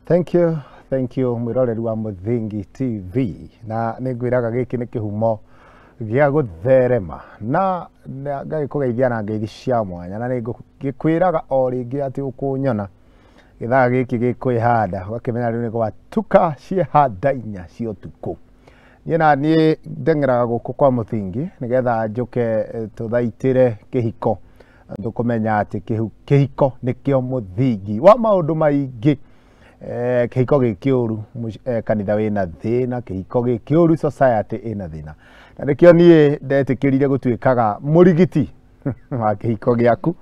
Thank you, thank you mwiroreri wa Muthingi TV. Na nĩngwĩraga gĩkĩ nĩ kĩhumo gĩa gũtherema na ngagĩkũgeithia na ngeithi cia mwanya, na nĩngĩkwĩraga o rĩngĩ atĩ ũkũnyona gĩthaa gĩkĩ gĩkwĩhanda ũgakĩmenya rĩu nĩ gwatuka ciehanda inya cia ũtukũ. Niĩ na niĩ ndeng'eraga gũkũ kwa Muthingi nĩgetha njũke tũthaitĩre kĩhiko, tũkũmenya atĩ kĩhiko nĩkĩo mũthingi wa maũndũ maingĩ. Kĩhiko gĩ kĩũru, kanitha wĩna thĩna, kĩhiko gĩ kĩũru, society ĩna thĩna. Na nĩkĩo niĩ ndetĩkĩrire gũtuĩkaga mũrigiti wa kĩhiko gĩaku,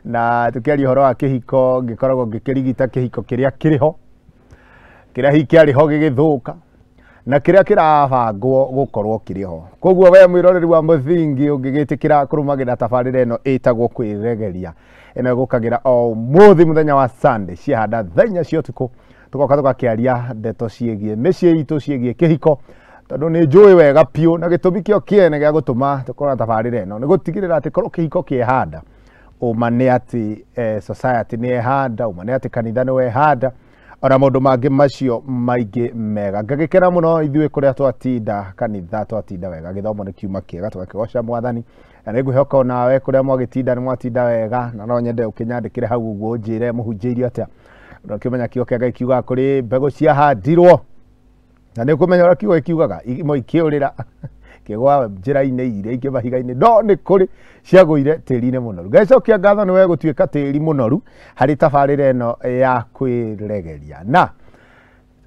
na tũkĩaria ũhoro wa kĩhiko ngĩkoragwo ngĩkĩrigita kĩhiko kĩrĩa kĩrĩ ho, kĩrĩa hihi kĩarĩ ho gĩgĩthũka, na kĩrĩa kĩrabangwo gũkorwo kĩrĩ ho. Koguo we mwĩroreri wa Muthingi ũngĩgĩtĩkĩra kũrũmagĩrĩra tabarĩra ĩno ĩtagwo Kwĩregeria, ĩno ĩgũkagĩra o ũmũthĩ mũthenya wa Sunday ciahanda thaa inya cia ũtukũ, tũgoka tũgakĩaria ndeto ciĩgiĩ mĩciĩ itũ, ciĩgiĩ kĩhiko, tondũ nĩ njũĩ wega biũ, na gĩtũmi kĩo kĩene gĩa gũtũma tũkorwo na tabarĩra ĩno nĩ gũtigĩrĩra atĩ korwo kĩhiko kĩehanda, ũma nĩ atĩ society nĩ yehanda, ũma nĩ atĩ kanitha nĩ wehanda, ona maũndũ mangĩ macio maingĩ mega. Ngagĩkena mũno ithuĩ kũrĩa twatinda kanitha, twatinda wega, gĩthomo nĩ kiuma kĩega, tũgakĩgoca Mwathani. Na nĩngwĩhoka onawe kũrĩa mwagĩtinda nĩ mwatinda wega, na no nyende ũkĩnyandĩkĩre hau ũguo ũnjĩre mũhunjĩirio atĩa. Na ũkĩmenya kiugo kĩa Ngai kiugaga kũrĩ mbegũ ciahandirwo, na nĩ ũkũmenya ũrĩa kiugo gĩkiugaga, imwe ikĩũrĩra kĩgwa njĩra-inĩ, iria ingĩ mahiga-inĩ, no nĩ kũrĩ ciagũire tĩri-inĩ mũnoru. Ngacokia ngatho nĩ we gũtuĩka tĩri mũnoru harĩ tabarĩra ĩno ya Kwĩregeria. Na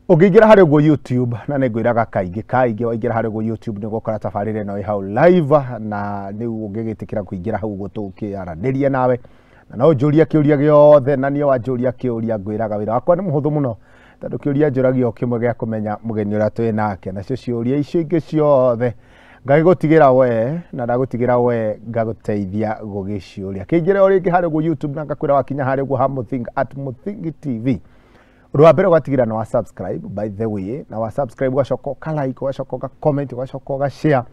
ũngĩingĩra harĩ ũguo YouTube, na nĩngwĩraga kaingĩ kaingĩ, waingĩra harĩ ũguo YouTube nĩ ũgũkora tabarĩra ĩno ĩ hau live, na rĩu ũngĩgĩtĩkĩra kũingĩra hau ũguo tũkĩaranĩria nawe, na no ũnjũrie kĩũria gĩothe, na niĩ wanjũria kĩũria ngwĩraga wĩra wakwa nĩ mũhũthũ mũno, tondũ kĩũria njũragia o kĩmwe gĩa kũmenya mũgeni ũrĩa twĩ nake, nacio ciũria icio ingĩ ciothe ngagĩgũtigĩra we, na ndagũtigĩra we ngagũteithia gũgĩciũria. Kĩingĩre o rĩngĩ harĩ ũguo YouTube, na ngakwĩra wakinya harĩ ũguo ha Muthingi, at Muthingi TV. Ũndũ wa mbere ũgatigĩra nĩ wa subscribe, by the way, na wa subscribe ũgacoka ũka like, ũgacoka ũga comment, ũgacoka ũga share,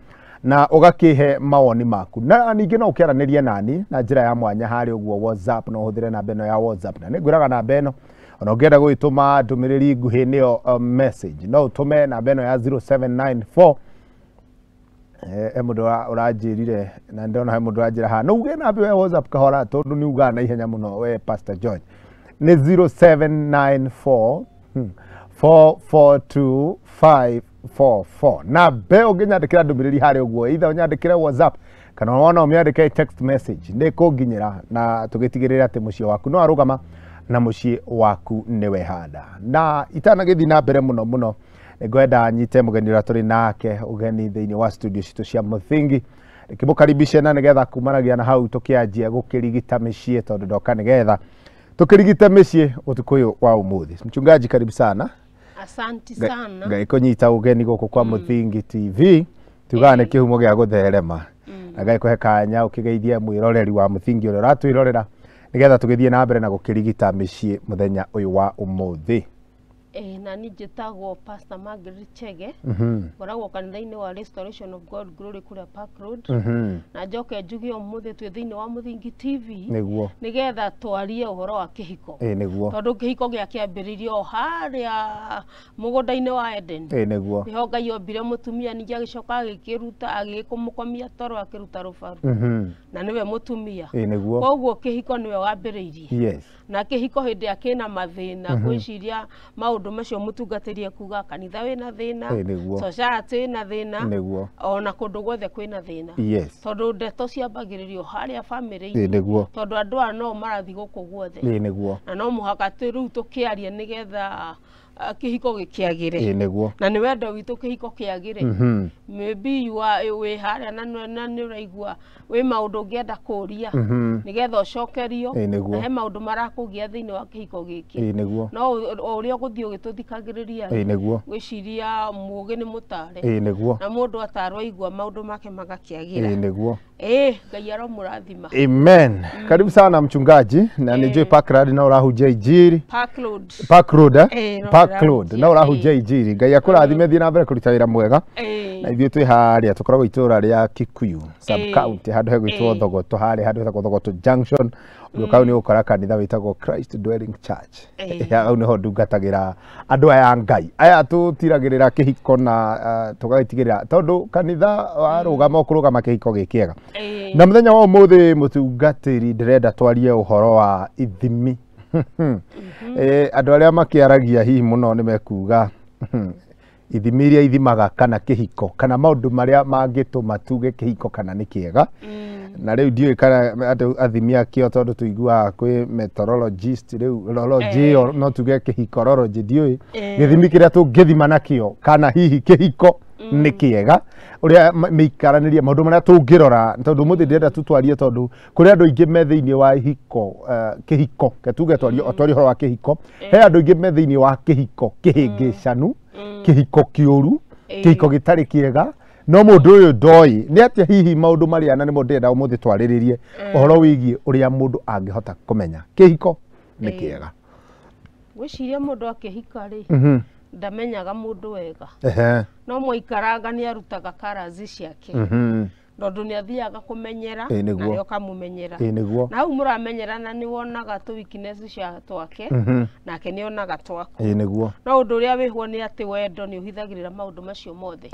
na ũgakĩhe mawoni maku. Na ningĩ no ũkĩaranĩrie nani na njĩra ya mwanya harĩ ũguo WhatsApp, no ũhũthĩre namba ĩno ya WhatsApp, na nĩngwĩraga namba ĩno ona ũngĩenda gũgĩtũma ndũmĩrĩri nguhĩ nĩyo message, no ũtũme namba ĩno ya 0794. He mũndũ ũranjĩrire, na ndĩrona he mũndũ ũranjĩra haha, no uge namba ya WhatsApp kahora tondũ nĩ ugaga na ihenya mũno we Pastor George. Nĩ 0794 442 544. Na mbe ũngĩnyandĩkĩra ndũmĩrĩri harĩ ũguo, either ũnyandĩkĩre WhatsApp kana wona ũmĩandĩke text message, nĩ kũnginyĩra na tũgĩtigĩrĩre atĩ mũciĩ waku no arũgama na mũciĩ waku nĩ wehanda. Na itanagĩthiĩ na mbere mũno mũno, nĩngwenda nyite mũgeni ũrĩa tũrĩ nake ũgeni thĩinĩ wa studio citũ cia Muthingi, ndĩkĩmũkaribishe na nĩgetha kumanagia na hau tũkĩanjia gũkĩrigita mĩciĩ, tondũ ndoka nĩgetha tũkĩrigite mĩciĩ ũtukũ ũyũ wa ũmũthĩ. Mchungaji, karibu sana. Asanti sana. Ngai kũnyita ũgeni gũkũ kwa Muthingi TV, tugaga nĩ kĩhumo gĩa gũtherema. Na Ngai kũhe kanya ũkĩgeithie mwĩroreri wa Muthingi ũrĩa ũratwĩrorera, nĩgetha tũgĩthiĩ na mbere na gũkĩrigita mĩciĩ mũthenya ũyũ wa ũmũthĩ. Na niĩ njĩtagwo Pastor Margaret Chege, ngoragwo kanitha-inĩ wa Restoration of God Glory kũrĩa Park Road. Na njoke njuge ũmũthĩ twĩ thĩinĩ wa Muthingi TV nĩguo nĩgetha twarie ũhoro wa kĩhiko. Nĩguo tondũ kĩhiko gĩakĩambĩrĩirio o harĩa mũgũnda-inĩ wa Eden. Nĩguo nĩho Ngai ombire mũtumia, ningĩ agĩcoka agĩkĩruta, agĩkĩmũkomia toro akĩruta rũbaru, na nĩwe mũtumia. Nĩguo koguo kĩhiko nĩwe wambĩrĩirie. Yes. Na kĩhiko hĩndĩ ĩrĩa kĩna mathĩna, ngwĩciria maũndũ macio mũtungatĩri ekuga kanitha wĩna thĩna, nĩguo society wĩna thĩna, nĩguo ona kũndũ guothe kwĩna thĩna. Yes. Tondũ ndeto ciambagĩrĩrio harĩa bamĩrĩ-inĩ, nĩguo tondũ andũ aya no marathiĩ gũkũ guothe, nĩguo na no mũhaka rĩu tũkĩarie nĩgetha kĩhiko gĩkĩagĩre. Nĩguo na nĩ wendo witũ kĩhiko kĩagĩre. Maybe you are wĩ harĩa na nĩ ũraigua wĩ maũndũ ũngĩenda kũũria nĩgetha ũcokerio, na he maũndũ marakũgia thĩinĩ wa kĩhiko gĩkĩ. Nĩguo no o ũrĩa ũgũthiĩ ũgĩtũthikagĩrĩria, nĩguo gwĩciria mũũgĩ nĩ mũtare, nĩguo na mũndũ atarwo aigua maũndũ make magakĩagĩra. Nĩguo Ngai aromũrathima. Amen. Karibu sana mchungaji, na nĩ njũĩ Park Road na ũrahunjia injiri. Park Road. Park Road, eh? Park Road na ũrahunjia injiri. Ngai akũrathime, thiĩ na mbere kũruta wĩra mwega. Na ithuĩ twĩ harĩa tũkoragwo itũũra rĩa Kikuyu sub county, handũ hegwĩtwo Thogoto, harĩa handũ hetagwo Thogoto Junction. Ũgĩũka hau nĩ ũgũkora kanitha wĩtagwo Christ Dwelling Church. Hau nĩho ndungatagĩra andũ aya Ngai aya tũtiragĩrĩra kĩhiko na tũgagĩtigĩrĩra tondũ kanitha warũgama ũkũrũgama kĩhiko gĩ kĩega. Na mũthenya wa ũmũthĩ mũtungatĩri ndĩrenda twarie ũhoro wa ithimi. Andũ arĩa makĩaragia hihi mũno nĩ mekuga ithimi iria ithimaga kana kĩhiko kana maũndũ marĩa mangĩtũma tuge kĩhiko kana nĩ kĩega. Na rĩu ndiũĩ kana andũ athimi akĩo tondũ tũiguaga kwĩ meteorologist rĩu rology ĩyo no tuge kĩhikorology, ndiũĩ gĩthimi kĩrĩa tũngĩthima nakĩo kana hihi kĩhiko nĩ kĩega, ũrĩa mĩikaranĩrie maũndũ marĩa tũngĩrora, tondũ ũmũthĩ ndĩrenda tũtwarie tondũ kũrĩ andũ aingĩ me thĩinĩ wa ihiko, kĩhiko ke tuge twarie ũhoro wa kĩhiko. He andũ aingĩ me thĩinĩ wa kĩhiko kĩhĩngĩcanu, kĩhiko kĩũru, kĩhiko gĩtarĩ kĩega, no mũndũ ũyũ ndoĩ nĩ atĩa hihi maũndũ marĩa, na nĩmo ndĩrenda ũmũthĩ twarĩrĩrie ũhoro wĩgiĩ ũrĩa mũndũ angĩhota kũmenya kĩhiko nĩ kĩega. Ngwĩciria mũndũ akĩhika rĩ ndamenyaga mũndũ wega, no mũikaranga nĩ arutaga karazi ciake, tondũ nĩ athiaga kũmenyera na ũkamũmenyera, na hau mũramenyerana nĩ wonaga tũ weakness cia twake nake nĩ onaga twaku. No ũndũ ũrĩa wĩho nĩ atĩ wendo nĩ ũhithagĩrĩra maũndũ macio mothe.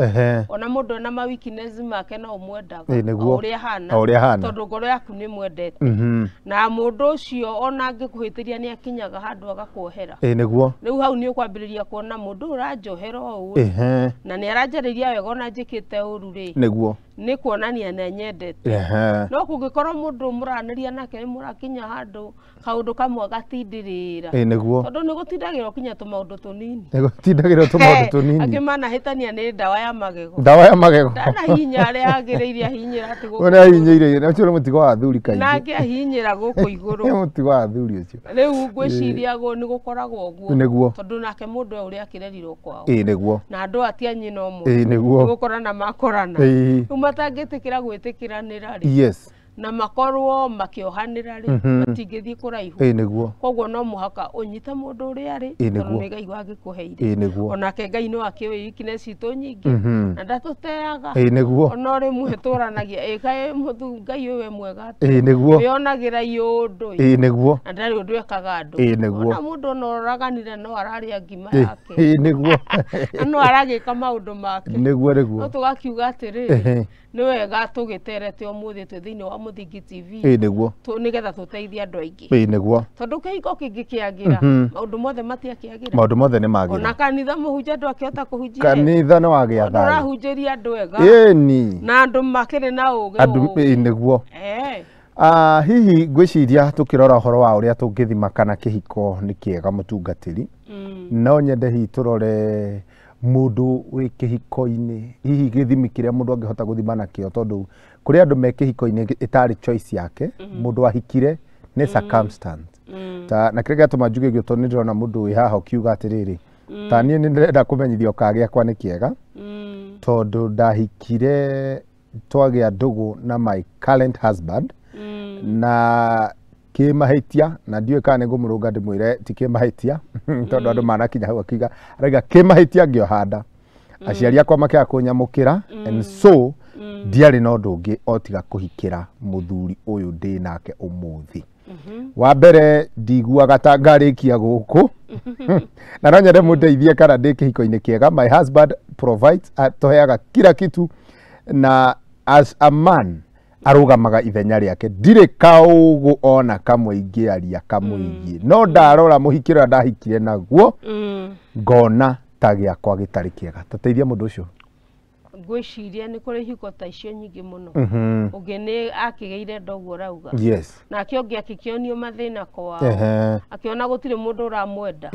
Ona mũndũ ena ma weakness make no ũmwendaga o ũrĩa hana, tondũ ngoro yaku nĩ mwendete. Na mũndũ ũcio ona angĩkũhĩtĩria nĩ akinyaga handũ agakuohera. Rĩu hau nĩ ũkwambĩrĩria kuona mũndũ ũranjohera ũũ na nĩ aranjarĩria wega ona njĩkĩte ũru rĩ, nĩ kuonania nĩ anyendete. No kũngĩkorwo mũndũ mũranĩria nake nĩ mũrakinya handũ kaũndũ kamwe gatindĩrĩra, tondũ nĩ gũtindagĩrwo kinya tũmaũndũ tũnini, nĩ gũtindagĩrwo tũmaũndũ tũnini. Angĩ manahĩtania nĩ ndawa ya magego, ndawa ya magego ndanahinya arĩa agĩrĩire ahinyĩra atĩ gũkũ ũrĩa ahinyĩire, na ũcio nĩ mũtigo wa athuri kaingĩ, nake ahinyĩra gũkũ igũrũ, nĩ mũtigo wa athuri ũcio. Rĩu ngwĩciria nĩ gũkoragwo ũguo, tondũ nake mũndũ ũrĩa akĩrerirwo kwao, na andũ atia nyina ũmwe, nĩgũkorana makorana, rĩu matangĩtĩkĩra gwĩtĩkĩranĩra rĩ, na makorwo makĩohanĩra rĩ, matingĩthiĩ kũraihu. Koguo no mũhaka ũnyite mũndũ ũrĩa arĩ, tondũ nĩ Ngai wagĩkũheire. Onake Ngai no akĩũĩ weakness citũ nyingĩ na ndatũteaga. Ona rĩmwe tũranagia ĩkaĩ Ngai ũyũ we mwega wĩonagĩra iũndũ, na ndarĩ ũndũ ekaga andũ. Ona mũndũ ona ũraganire no ararĩa ngima yake, na no aragĩka maũndũ make. No tũgakiuga atĩrĩrĩ, nĩ wega tũgĩterete ũmũthĩ twĩ thĩinĩ wa Mũthingi TV nĩgetha tũteithie andũ aingĩ. Tondũ kĩhiko kĩngĩkĩagĩra maũndũ mothe matiakĩagĩra, maũndũ mothe nĩ magĩra. Ona kanitha mũhunjia andũ akĩhota kũhunjia, kanitha nĩ wagĩa thayũ, ũrahunjĩria andũ ega na andũ makĩrĩ na ũgĩ. Hihi ngwĩciria tũkĩrora ũhoro wa ũrĩa tũngĩthima kana kĩhiko nĩ kĩega mũtungatĩri, no nyende hihi tũrore mũndũ wĩ kĩhiko-inĩ, hihi gĩthimi kĩrĩa mũndũ angĩhota gũthima nakĩo, tondũ kũrĩ andũ me kĩhiko-inĩ ĩtarĩ choice yake, mũndũ ahikire nĩ circumstance. Na kĩrĩa gĩatũma njuge ũguo tondũ nĩ ndĩrona mũndũ wĩ haha ũkiuga atĩrĩrĩ, ta niĩ nĩ ndĩrenda kũmenyithio kana gĩakwa nĩ kĩega, tondũ ndahikire twagĩa ndũgũ na my current husband, na kĩmahĩtia, na ndiũĩ kana nĩ ngũmũrũnga ndĩmwĩre ti kĩmahĩtia, tondũ andũ manakinya hau akiuga arauga kĩmahĩtia ngĩoha nda, aciari akwa makĩaga kũnyamũkĩra, and so ndiarĩ na ũndũ ũngĩ o tiga kũhikĩra mũthuri ũyũ ndĩ nake ũmũthĩ. Wa mbere ndiguaga ta ngarĩkia gũkũ, na no nyende mũndeithie kana ndĩ kĩhiko-inĩ kĩega. My husband provides, atũheaga kila kitu, na as a man arũgamaga ithenya rĩake, ndirĩ kaũgũ ona kamwe ingĩaria kamũigie, no ndarora mũhikĩro ũrĩa ndahikire naguo ngona ta gĩakwa gĩtarĩ kĩega. Tũteithie mũndũ ũcio. Ngwĩciria nĩ kũrĩ ihiko ta icio nyingĩ mũno. Ũngĩ nĩ akĩgĩire nda ũguo ũrauga, nake ũngĩ akĩkĩonio mathĩna kwao, akĩona gũtirĩ mũndũ ũramwenda,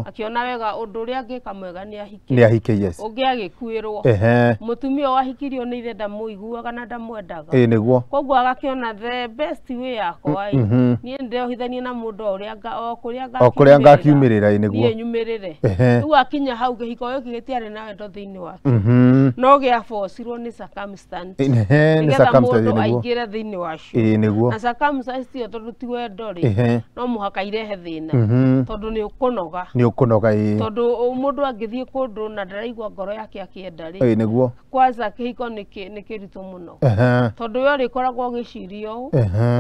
akĩona wega ũndũ ũrĩa angĩka mwega nĩ ahike, nĩ ahike. Ũngĩ agĩkuĩrwo, mũtumia wahikirio nĩ ithe ndamũiguaga na ndamwendaga, koguo agakĩona the best way yakwa ĩ, niĩ ndĩrohithanie na mũndũ o kũrĩa ngakiumĩrĩra, niĩ nyumĩrĩre. Rĩu akinya hau kĩhiko gĩkĩ gĩtiarĩ na wendo thĩinĩ wake, no Kĩabocirwo nĩ circumstance. Ehe, nĩ nĩgetha circumstance, mũndũ nĩguo. aingĩre thĩinĩ wacio. Ĩĩ nĩguo. Na circumstance ĩyo tondũ ti wendo rĩ, no mũhaka irehe thĩna, tondũ nĩ ũkũnoga. Nĩ ũkũnoga, ĩĩ. Tondũ mũndũ angĩthiĩ kũndũ na ndaraigua ngoro yake akĩenda rĩ, Ĩĩ nĩguo. kwanza kĩhiko nĩ kĩritũ mũno, tondũ we ũrĩkoragwo ũgĩciria ũũ,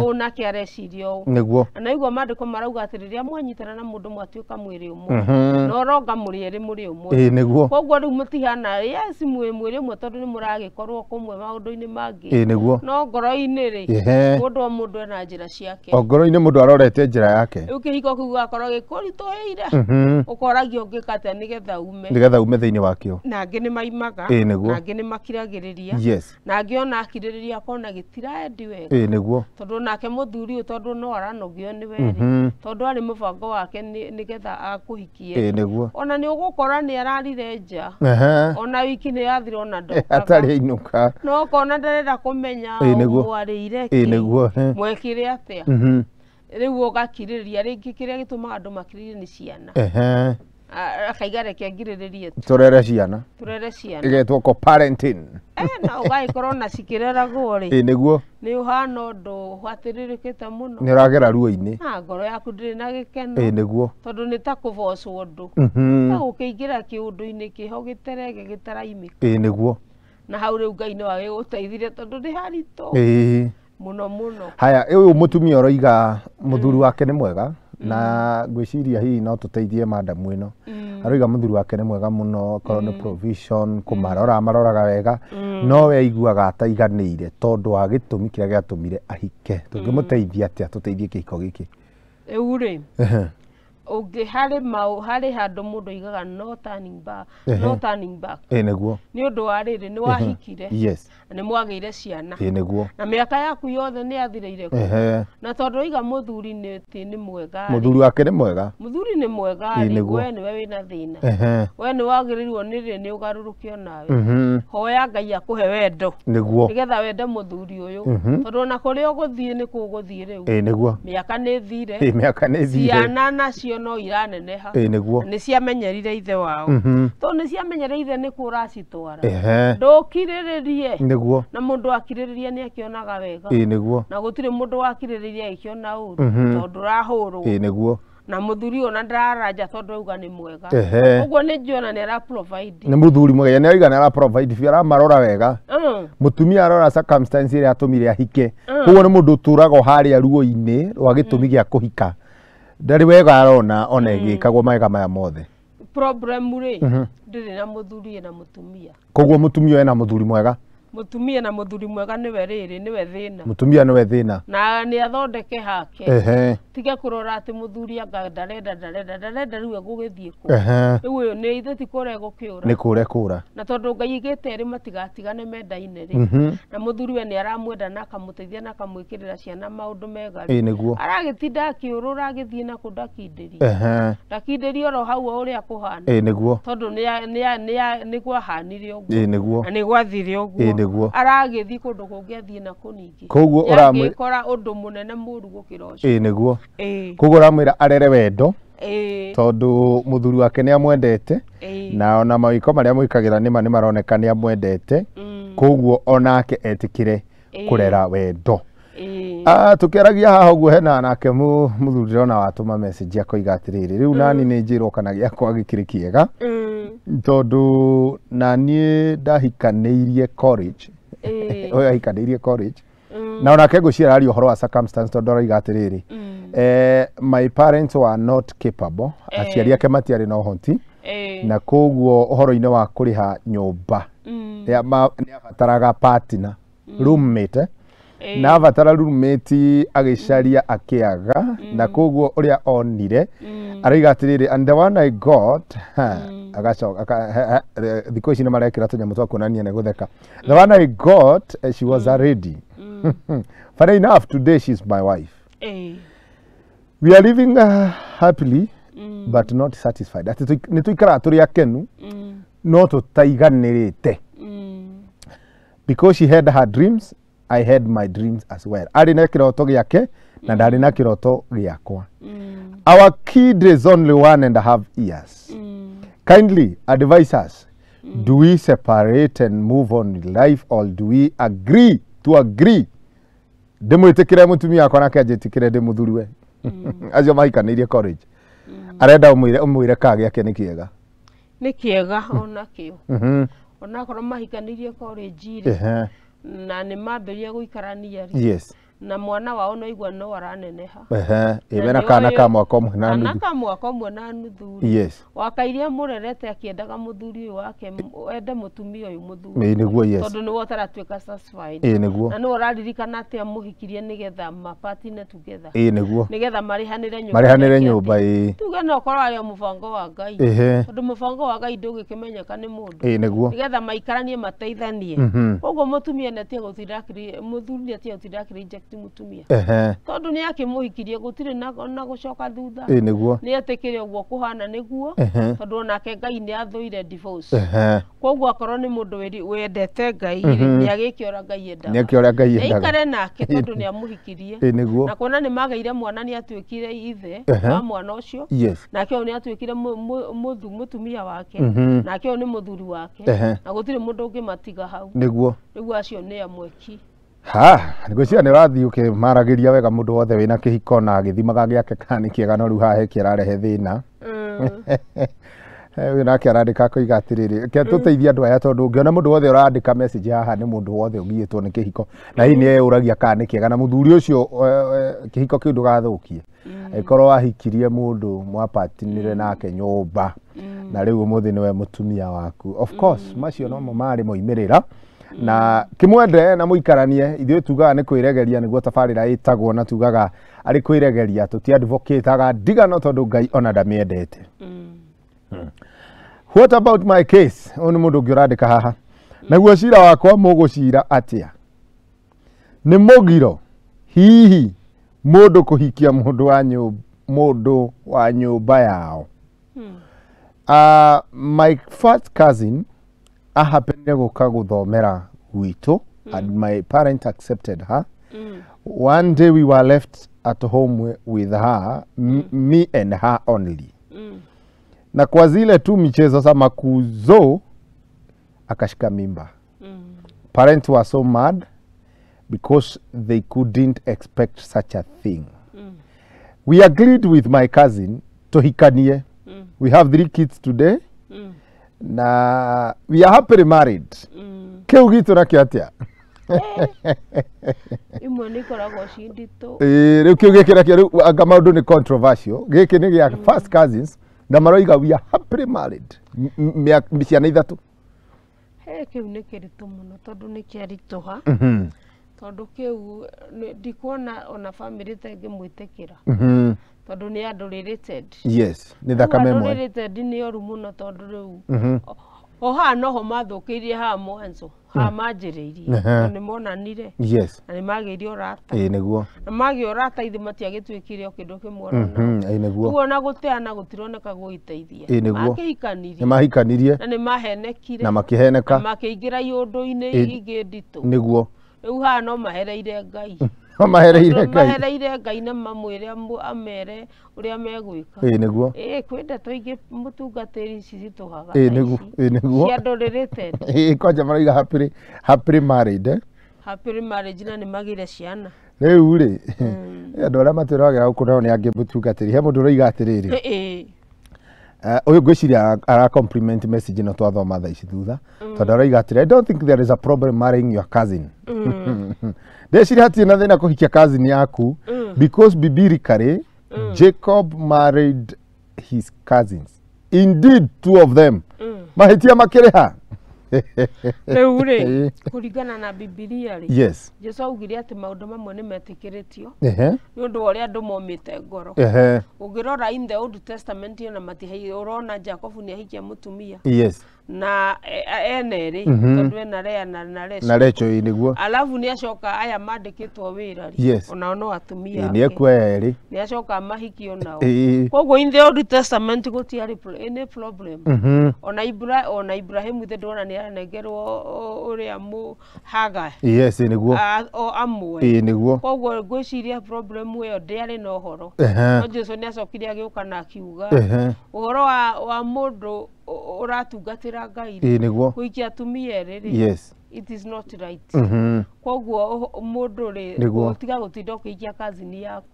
ũũ nake areciria ũũ. Nĩguo. Na naigua maandĩko marauga atĩ rĩrĩa mwanyitana na mũndũ mwatuĩka mwĩrĩ ũmwe, na ũronga mũrĩ erĩ mũrĩ ũmwe. Ĩĩ nĩguo. Koguo rĩu mũtihana, yes, mwĩ mwĩrĩ ũmwe tondũ nĩ mũragĩkorwo kũmwe maũndũ-inĩ mangĩ, Ĩĩ nĩguo. no ngoro-inĩ rĩ, mũndũ o mũndũ ena njĩra ciake. O ngoro-inĩ mũndũ arorete njĩra yake. Rĩu kĩhiko kĩu gĩgakorwo gĩkũritũhĩire, ũkoragia ũngĩka atĩa nĩgetha ume. Nĩgetha ume thĩinĩ wakĩo. Na angĩ nĩ maimaga, Ĩĩ nĩguo. na angĩ nĩ makiragĩrĩria, na angĩ ona akirĩrĩria akona gĩtiraendi wega, Ĩĩ nĩguo. tondũ nake mũthuri ũyũ tondũ no aranogio nĩ werĩ, tondũ arĩ mũbango wake nĩgetha akũhikie. Ĩĩ nĩguo. Ona nĩ ũgũkora nĩ ararire nja, ona wiki nĩ yathira ona ndokaga, Atarĩ ainũka. No ũkona ndarenda kũmenya Ĩĩ nĩguo. mwarĩire Ĩĩ kĩ, nĩguo. mwekire atĩa. Rĩu ũgakirĩrĩria. Rĩngĩ kĩrĩa gĩtũmaga andũ makirĩrĩrie nĩ ciana. Akaiga reke ngirĩrĩrie tu, Tũrere ciana. Tũrere ciana. Ĩgetwo co-parenting. Na ũgagĩkorwo na cikĩreragwo rĩ, Ĩĩ nĩguo. nĩ ũhana ũndũ ũhatĩrĩrĩkĩte mũno, Nĩ ũragera ruo-inĩ. Na ngoro yaku ndĩrĩ na gĩkeno, Ĩĩ nĩguo. tondũ nĩ ta kũbocwo ũndũ, ta gũkĩingĩra kĩũndũ-inĩ kĩho gĩterege gĩtaraimĩka. Ĩĩ nĩguo. Na hau rĩu Ngai no agĩgũteithirie tondũ nĩ haritũ mũno mũno. Haya, ũyũ mũtumia ũroiga mũthuri wake nĩ mwega, na ngwĩciria hihi no tũteithie madamu ĩno. Aroiga mũthuri wake nĩ mwega mũno, korwo nĩ provision, kũmarora maroraga wega, no we aiguaga ataiganĩire tondũ wa gĩtũmi kĩrĩa gĩatũmire ahike. Tũngĩmũteithia atĩa tũteithie kĩhiko gĩkĩ? Rĩu rĩ, ũngĩ harĩ harĩ handũ mũndũ aigaga no turning back, no turning back. Ĩĩ nĩguo. Nĩ ũndũ wa rĩrĩ, nĩ wahikire, na nĩ mwagĩire ciana, Ĩĩ nĩguo. na mĩaka yaku yothe nĩ yathirĩire kũu. Na tondũ oiga mũthuri nĩ atĩ nĩ mwega rĩ, Mũthuri wake nĩ mwega. Mũthuri nĩ mwega Ĩĩ rĩ, nĩguo. we nĩwe wĩna thĩna. We nĩ wagĩrĩirwo nĩ rĩ nĩ ũgarũrũke onawe. Hoya Ngai akũhe wendo, Nĩguo. nĩgetha wende mũthuri ũyũ, tondũ ona kũrĩa ũgũthiĩ nĩ kũgũthiĩ rĩu. Ĩĩ nĩguo. Mĩaka nĩ ĩthire, Ĩĩ mĩaka nĩ ĩthire. Ciana nacio no iraneneha. Ĩĩ nĩguo. Nĩ ciamenyerire ithe wao, tondũ nĩ ciamenyerire ithe nĩ kũ ũracitwara. Ndũkirĩrĩrie. Nĩguo. Na mũndũ akirĩrĩria nĩ akĩonaga wega. Ĩĩ nĩguo. Na gũtirĩ mũndũ wakirĩrĩria agĩkĩona ũru, tondũ ũrahũrwo. Ĩĩ nĩguo. Na mũthuri ũyũ ona ndararanja tondũ auga nĩ mwega. Ũguo nĩ njuona nĩ ara provide. Nĩ mũthuri mwega, nĩ oiga nĩ ara provide biũ, aramarora wega. Mũtumia arora circumstance ĩrĩa atũmire ahike. Koguo nĩ mũndũ ũtũraga o harĩa ruo-inĩ rwa gĩtũmi gĩa kũhika. Ndarĩ wega arona ona ĩgĩkagwo mawega maya mothe. Problem rĩ, ndĩrĩ na mũthuri na mũtumia. Koguo mũtumia ena mũthuri mwega. Mũtumia na mũthuri mwega nĩwe rĩrĩ, nĩwe thĩna. Mũtumia nĩwe thĩna. Na nĩ athondeke hake. Tige kũrora atĩ mũthuri anga ndarenda ndarenda ndarenda, rĩu egũgĩthiĩ kũ? Rĩu ũyũ nĩ ithe ti kũrĩa egũkĩũra. Nĩ kũra kũra. Na tondũ Ngai aigĩte erĩ matigatigane mendaine rĩ, na mũthuri we nĩ aramwenda na akamũteithia na akamwĩkĩrĩra ciana maũndũ mega rĩ, Ĩĩ nĩguo. aragĩtinda akĩũrũra agĩthiĩ na kũ ndakindĩria. Ndakindĩria oro hau o ũrĩa kũhana. Ĩĩ nĩguo. Tondũ nĩ kwahanire ũguo. Ĩĩ nĩguo. Na nĩ gwathire ũguo. Ĩĩ nĩguo. Aragĩthiĩ kũndũ kũngĩ athiĩ na kũ ningĩ. Koguo ũramwĩ- Nĩangĩkora ũndũ mũnene mũru gũkĩra ũcio. Ĩĩ nĩguo. Ĩĩ. Koguo ũramwĩra arere wendo, Ĩĩ. tondũ mũthuri wake nĩ amwendete, Ĩĩ. na ona mawĩko marĩa mwĩkagĩra nĩma nĩ maroneka nĩ amwendete. Koguo onake etĩkĩre kũrera wendo. Tũkĩaragia haha ũguo hena nake mũthuri ndĩrona watũma message akoiga atĩrĩrĩ, rĩu nani nĩ njĩrwo kana gĩakwa gĩkĩrĩ kĩega, tondũ naniĩ ndahikanĩirie college. Ũyũ ahikanĩirie college. Na onake ngwĩciria araria ũhoro wa circumstance, tondũ aroiga atĩrĩrĩ, my parents were not capable, aciari ake matiarĩ na ũhoti, na koguo ũhoro-inĩ wa kũrĩha nyũmba nĩ abataraga partner, roommate, na abatara roommate agĩcaria akĩaga, na koguo ũrĩa onire aroiga atĩrĩrĩ, and the one I got, agacoka thikũ ici nĩ marekĩra tũnyamũ twa kuonania nĩ gũtheka, the one I got, she was a lady. Funny enough, today she's my wife. We are living happily, but not satisfied. Atĩ nĩ tũikaraga tũrĩ akenu, no tũtaiganĩrĩte. Because she had her dreams, I had my dreams as well. Arĩ na kĩroto gĩake na ndarĩ na kĩroto gĩakwa. Our kid is only 1.5 years. Kindly advise us. Do we separate and move on with life or do we agree to agree? Ndĩmwĩtĩkĩre mũtumia wakwa nake anjĩtĩkĩre ndĩ mũthuriwe. Acio mahikanĩirie college. Arenda ũmwĩre kana gĩake nĩ kĩega. Nĩ kĩega onakĩo. Onakorwo mahikanĩirie college rĩ. Na nĩ mambĩrĩria gũikarania rĩ. Yes. Na mwana wao no igua no araneneha. Ĩwe na kana ka mwaka ũmwe na nuthu. Kana ka mwaka ũmwe na nuthu. Yes. Wakairia mũrerete akĩendaga mũthuri ũyũ wake ende mũtumia ũyũ mũthuri. Ĩĩ nĩguo, yes. Tondũ nĩwe ũtaratuĩka satisfied. Ĩĩ nĩguo. Na nĩwe ũraririkana atĩ amũhikirie nĩgetha mapartner together. Ĩĩ nĩguo. Nĩgetha marĩhanĩre nyũmba. Marĩhanĩre nyũmba, ĩĩ. Tuge no korwo arĩ o mũbango wa Ngai. Tondũ mũbango wa Ngai ndũgĩkĩmenyeka nĩ mũndũ. Ĩĩ nĩguo. Nĩgetha maikaranie mateithanie. Koguo mũtumia nĩatige gũtinda mũthuri nĩatige gũtinda akĩ-reject mũtumia. Tondũ nĩ akĩmũhikirie gũtirĩ na gũcoka thutha. Ĩĩ nĩguo. Nĩ etĩkĩre ũguo kũhana nĩguo. Tondũ onake Ngai nĩ athũire divorce. Koguo akorwo nĩ mũndũ wendete Ngai rĩ, nĩ agĩke ũrĩa Ngai endaga. Nĩ eke ũrĩa Ngai endaga. Aikare nake tondũ nĩ amũhikirie. Ĩĩ nĩguo. Na kuona nĩ magĩire mwana nĩ atuĩkire ithe wa mwana ũcio. Yes. Nake ũyũ nĩ atuĩkire mũtumia wake. Nake ũyũ nĩ mũthuri wake. Na gũtirĩ mũndũ ũngĩmatiga hau. Nĩguo. Rĩu acio nĩ amweki. Ha, ngwĩciria nĩ ũrathiĩ ũkĩmaragĩria wega mũndũ wothe wĩna kĩhiko na agĩthimaga gĩake kana nĩ kĩega no rĩu haha he kĩrarehe thĩna. Ũyũ nake arandĩka akoiga atĩrĩrĩ, reke tũteithie andũ aya tondũ ũngĩona mũndũ wothe ũrandĩka message haha nĩ mũndũ wothe ũgiĩtwo nĩ kĩhiko na hihi nĩ eyũragia kana nĩ kĩega na mũthuri ũcio kĩhiko kĩu ndũgathũkie. Angĩkorwo wahikirie mũndũ mwapatinire nake nyũmba na rĩu ũmũthĩ nĩwe mũtumia waku. Of course macio nomo marĩ moimĩrĩra. Na kĩmwende na mũikaranie ithuĩ tugaga nĩ kwĩregeria nĩguo tabarĩra ĩtagwo na tugaga arĩ kwĩregeria tũti advocate-aga ndigano tondũ Ngai ona ndamĩendete. What about my case? Ũyũ nĩ mũndũ ũngĩ ũrandĩka haha. Naguo cira wakwa mũgũcira atĩa? Nĩ mũgiro hihi mũndũ kũhikia mũndũ wa nyũmba yao. My first cousin ahapenire gũka gũthomera gwitũ and my parent accepted her. One day we were left at home with her, me and her only. Na kwa zile tu michezo za makuzo akashika mimba. Parents were so mad because they couldn't expect such a thing. We agreed with my cousin tuhikanie. We have 3 kids today. Na we are happily married. Kĩu gitũ nakĩo atĩa? Imwe nĩ ikoragwo ci nditũ. Rĩu kĩu gĩkĩ nakĩo rĩu anga maũndũ nĩ controversial. Gĩkĩ nĩ gĩa first cousins na maroiga we are happily married. Ciana 3. He kĩu nĩ kĩritũ mũno tondũ nĩ kĩaritũha. Tondũ kĩu ndikuona ona family ta ĩngĩmwĩtĩkĩra. Tondũ nĩ andũ related. Yes, nĩ thakame ĩmwe. Andũ related nĩ oru mũno tondũ rĩu o haha noho mathũkĩirie haha mwanzo haha manjĩrĩirie tondũ nĩ monanire. Yes. Na nĩ magĩire ũrata. Ĩĩ nĩguo. Na magĩa ũrata ithe matiagĩtuĩkire o kĩndũ kĩmwe ona. Ĩĩ nĩguo. Ũguo ona gũteana gũtironeka gũgĩteithia. Ĩĩ nĩguo. Makĩhikanirie. Nĩ mahikanirie. Na nĩ mahenekire. Na makĩheneka. Na makĩingĩra iũndũ-inĩ ingĩ nditũ. Nĩguo. Rĩu haha no mahereire Ngai. No mahereire Ngai. Mahereire Ngai na mamwĩre amere ũrĩa megwĩka. Ĩĩ nĩguo. Ĩĩ kwĩ ndeto ingĩ mũtungatĩri ici citũhaga. Ĩĩ nĩguo. Ĩĩ nĩguo. Cia andũ related. Ĩĩ kwanja maroiga happily married. Happily married na nĩ magĩire ciana. Rĩu rĩ andũ arĩa matwĩragĩra gũkũ nao nĩ angĩ mũtungatĩri. He mũndũ ũroiga atĩrĩrĩ. Ĩĩ. Ũyũ ngwĩciria ara compliment message ĩno twathoma thaa ici thutha. Tondũ aroiga atĩrĩ, I don't think there is a problem marrying your cousin. Ndeciria hatirĩ na thĩna kũhikia cousin yaku because biblically Jacob married his cousins. Indeed 2 of them. Mahĩtia makĩrĩha. Rĩu rĩ kũringana na Bibilia rĩ. Yes. Jesu augire atĩ maũndũ mamwe nĩ metĩkĩrĩtio. Nĩ ũndũ wa ũrĩa andũ momĩte ngoro. Ũngĩrora in the Old Testament ona matihai ũrona Jacob nĩ ahikia mũtumia. Yes. Na ene rĩ tondũ ena Lea na Rachel. Na Rachel ĩĩ nĩguo. Alafu nĩ acoka aya mandĩkĩtwo wĩra rĩ. Yes. Onao no atumia. Nĩ ekuoya erĩ. Nĩ acoka mahiki onao. Koguo in the Old Testament gũtiarĩ any problem. Ona Ibrahimu ithe ndona nĩ aranengerwo ũrĩa mũ Hagar. Yes, nĩguo. O amwe. Ĩĩ nĩguo. Koguo ngwĩciria problem ĩyo ndĩarĩ na ũhoro. No Jesu nĩ acokire agĩũka na akiuga ũhoro wa mũndũ Ũratungatĩra Ngai Ĩĩ nĩguo. Kũhikia atumia erĩ rĩ, it is not right. Koguo mũndũ rĩ, tiga gũtinda ũkĩhikia cousin yaku,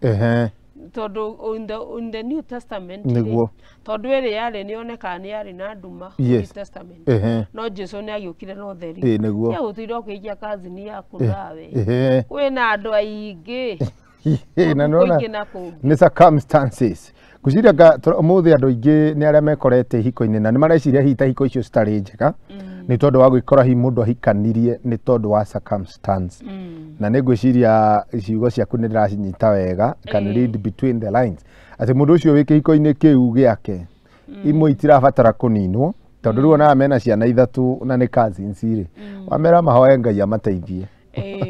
tondũ in the New Testament rĩ, tondũ ĩrĩ yarĩ nĩ yonekaga nĩ yarĩ na nduma, New Testament, no Jesu nĩ agĩũkire na ũtheri. Ĩĩ nĩguo. Tiga gũtinda ũkĩhikia cousin yaku nawe. Kwĩna andũ aingĩ Na nĩwona kũingĩ na kũngĩ. Nĩ circumstances ngwĩciria nga ũmũthĩ andũ aingĩ nĩ arĩa mekorete ihiko-inĩ na nĩ mareciria hihi ta ihiko icio citarĩ njega nĩ tondũ wa gwĩkora hihi mũndũ ahikanirie nĩ tondũ wa circumstance. Na nĩ ngwĩciria ciugo ciaku nĩ ndĩracinyita wega, can read between the lines atĩ mũndũ ũcio wĩ kĩhiko-inĩ kĩu gĩake imwe itirabatara kũninwo, tondũ rĩu onaga mena ciana ithatũ na nĩ cousins rĩ, wamera mahoe Ngai amateithie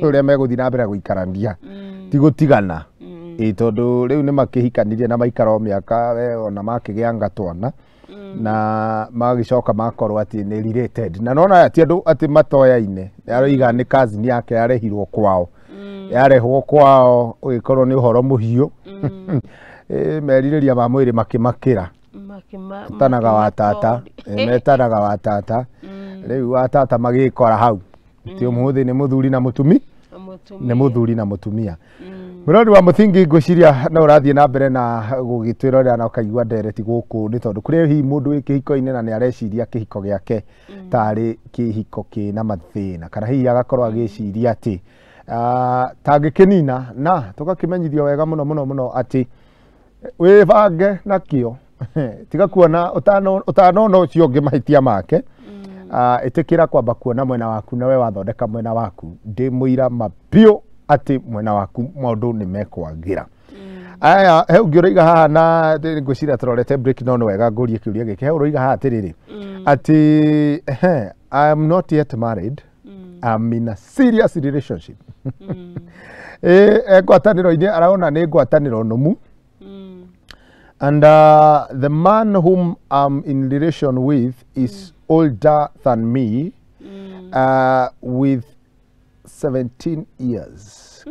ũrĩa megũthiĩ na mbere gũikarania, ti gũtigana. Ĩ tondũ rĩu nĩ makĩhikanirie na maikara o mĩaka we, ona makĩgĩanga twana na magĩcoka makorwo atĩ nĩ related, na nona aya ti andũ atĩ matoyaine, aroiga nĩ cousin yake yarehirwo kwao, yarehwo kwao ũgĩkorwo nĩ ũhoro mũhiũ. Ĩ, merirĩria ma mwĩrĩ makĩmakĩra. Metanaga wa tata. Makĩmatori. Ĩ, metanaga wa tata. Rĩu wa tata magĩkora hau ti ũmũthĩ nĩ mũthuri na mũtumi. Mũtumia. Nĩ mũthuri na mũtumia. Mũrori wa Mũthingi, ngwĩciria no ũrathiĩ na mbere na gũgĩtwĩrorera na ũkaigua ndereti gũkũ, nĩ tondũ kũrĩ hihi mũndũ wĩ kĩhiko-inĩ na nĩ areciria kĩhiko gĩake tarĩ kĩhiko kĩna mathĩna, kana hihi agakorwo agĩciria atĩ tangĩkĩnina, na tũgakĩmenyithio wega mũno mũno mũno atĩ wĩbange nakĩo, tiga kuona ũtanona ũcio ũngĩ mahĩtia make. Ĩtĩkĩra kwamba kuona mwena waku, na we wathondeka mwena waku, ndĩ mũira mabiũ atĩ mwena waku maũndũ nĩ mekwagĩra. Aya, he ũngĩ ũroiga haha, na ngwĩciria tũrorete break, no nĩ wega ngũrie kĩũria gĩkĩ. He ũroiga haha atĩrĩrĩ atĩ I am not yet married, I'm in a serious relationship. Ĩ ngwatanĩro-inĩ, arona nĩ ngwatanĩro nũmu, and the man whom I'm in relation with is older than me with 17 years.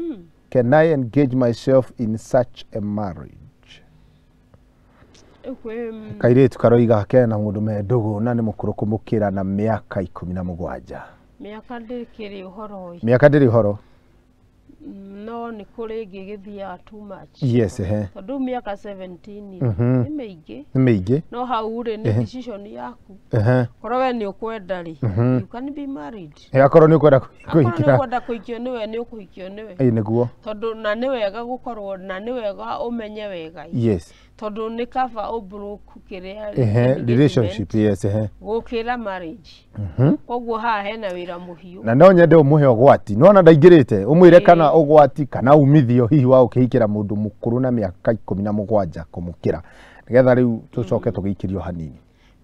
Can I engage myself in such a marriage? Kairĩtu karoiga kena mũndũ me ndũgũ na nĩ mũkũrũ kũmũkĩra na mĩaka 17. Mĩaka ndĩkĩrĩ ũhoro ĩ. Mĩaka ndĩrĩ ũhoro. No nĩ kũrĩ ĩngĩ gĩthiaga too much, tondũ mĩaka 17 nĩ mĩingĩ. Nĩ mĩingĩ. No hau rĩ, nĩ decision yaku. Korwo we nĩ ũkwenda rĩ, you can be married. Akorwo nĩ ũkwenda Akorwo nĩ kũhikĩra. ũkwenda kũhikio nĩwe, nĩ ũkũhikio nĩwe. Ĩ nĩguo. Tondũ na nĩ wega gũkorwo na nĩ wega ũmenye wega ĩ. Tondũ nĩ kaba ũbroke kĩrĩa engagement Relationship, yes, ehe. gũkĩra marriage. Koguo haha hena wĩra mũhiũ. Na no nyende ũmũhe ũgwati, nona ndaingĩrĩte ũmwĩre kana ũgwati kana umithio hihi wa ũkĩhikĩra mũndũ mũkũrũ na mĩaka 17 kũmũkĩra, nĩgetha rĩu tũcoke tũgĩikĩrio hanini.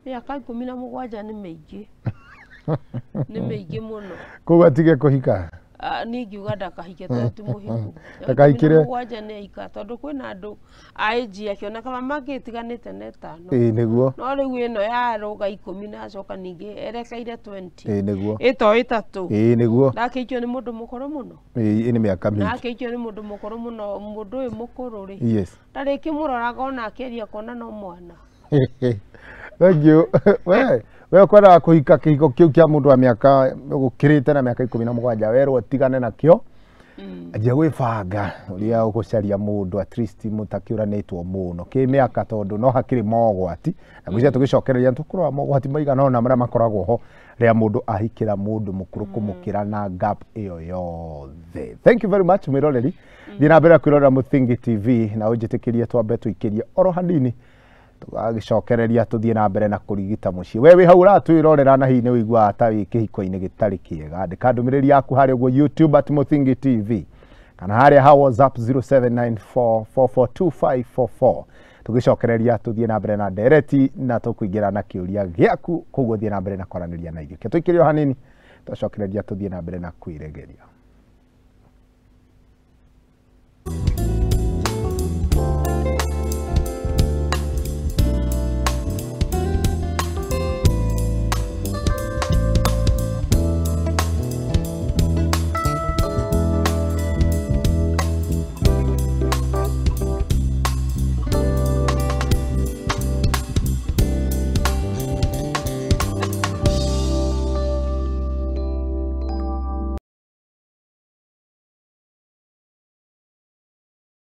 Mĩaka 17 nĩ mĩingĩ, nĩ mĩingĩ mũno. Koguo atige kũhika. Ah, niĩ ingiuga ndakahike tondũ ti mũhiku. Ndakahikĩre. 17 nĩ aika, tondũ kwĩna andũ a age yake ona kaba mangĩtiganĩte na ĩtano. Ĩ nĩguo. No rĩu ĩno yarũga 10 na acoka ningĩ erekeire 20, Ĩ nĩguo. ĩto ĩtatũ. Ĩ nĩguo. Ndakĩikio nĩ mũndũ mũkũrũ mũno. Ĩ nĩ mĩaka Na mĩingĩ. akĩikio nĩ mũndũ mũkũrũ mũno, mũndũ ũyũ mũkũrũ rĩ, ndarĩkĩmũroraga ona akĩaria akona no mwana. Thank you. We ũkwendaga kũhika kĩhiko kĩu kĩa mũndũ wa mĩaka gũkĩrĩte na mĩaka 17, werwo tigane nakĩo, anjia gwĩbanga ũrĩa ũgũcaria mũndũ at least mũtakĩũranĩtwo mũno kĩmĩaka, tondũ no hakĩrĩ mogwati, na ngwĩciria tũgĩcokereria nĩtũkũrora mogwati maigana ũna marĩa makoragwo ho rĩrĩa mũndũ ahikĩra mũndũ mũkũrũ kũmũkĩra na gap ĩyo yothe. Thank you very much, mwĩroreri. Thiĩ na mbere kwĩrorera Mũthingi TV, na ũnjĩtĩkĩrie twambe tũikĩrie oro hanini, tũgagĩcokereria tũthiĩ na mbere na kũrigita mũciĩ. We wĩ hau ũratwĩrorera na hihi nĩ ũiguaga ta wĩ kĩhiko-inĩ gĩtarĩ kĩega, andĩka ndũmĩrĩri yaku harĩa ũguo YouTube @MũthingiTV kana harĩa ha WhatsApp 0794442544. Tũgĩcokereria tũthiĩ na mbere na ndereti na tũkũingĩra na kĩũria gĩaku, koguo thiĩ na mbere na kwaranĩria na ithuĩ. Ke tũikĩrie o hanini, twacokereria tũthiĩ na mbere na kwĩregeria.